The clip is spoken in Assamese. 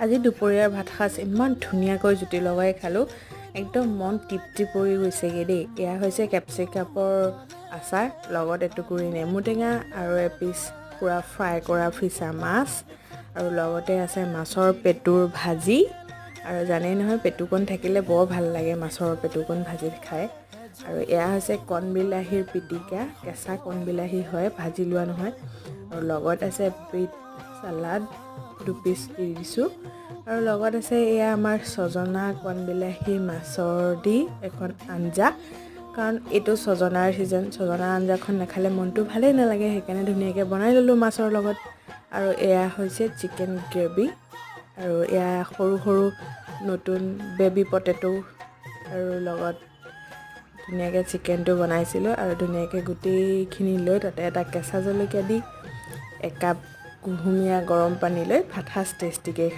আজি দুপৰীয়াৰ ভাত সাজ ইমান ধুনীয়াকৈ জুতি লগাই খালোঁ, একদম মন তৃপ্তি পৰি গৈছেগৈ দেই। এয়া হৈছে কেপচিকামৰ আচাৰ, লগত এটুকুৰি নেমু টেঙা আৰু এপিচ পূৰা ফ্ৰাই কৰা ফিচা মাছ আৰু লগতে আছে মাছৰ পেটুৰ ভাজি। আৰু জানেই নহয়, পেটুকণ থাকিলে বৰ ভাল লাগে মাছৰ পেটুকণ ভাজি খাই। আৰু এয়া হৈছে কণ বিলাহীৰ পিটিকা, কেঁচা কণ বিলাহী হয়, ভাজি লোৱা নহয়। আৰু লগত আছে বিট চালাড দুপিচ দি দিছোঁ। আৰু লগত আছে এয়া আমাৰ ছজনা কণ বিলাহী মাছৰ দি এখন আঞ্জা, কাৰণ এইটো ছজনাৰ ছিজন। ছজনা আঞ্জাখন নাখালে মনটো ভালেই নালাগে, সেইকাৰণে ধুনীয়াকৈ বনাই ল'লোঁ মাছৰ লগত। আৰু এয়া হৈছে চিকেন গ্ৰেভি আৰু এয়া সৰু সৰু নতুন বেবী পটেটো আৰু লগত ধুনীয়াকৈ চিকেনটো বনাইছিলোঁ। আৰু ধুনীয়াকৈ গোটেইখিনি লৈ তাতে এটা কেঁচা জলকীয়া দি একাপ কুহুমীয়া গৰম পানী লৈ ভাত সাজ টেষ্টিকৈ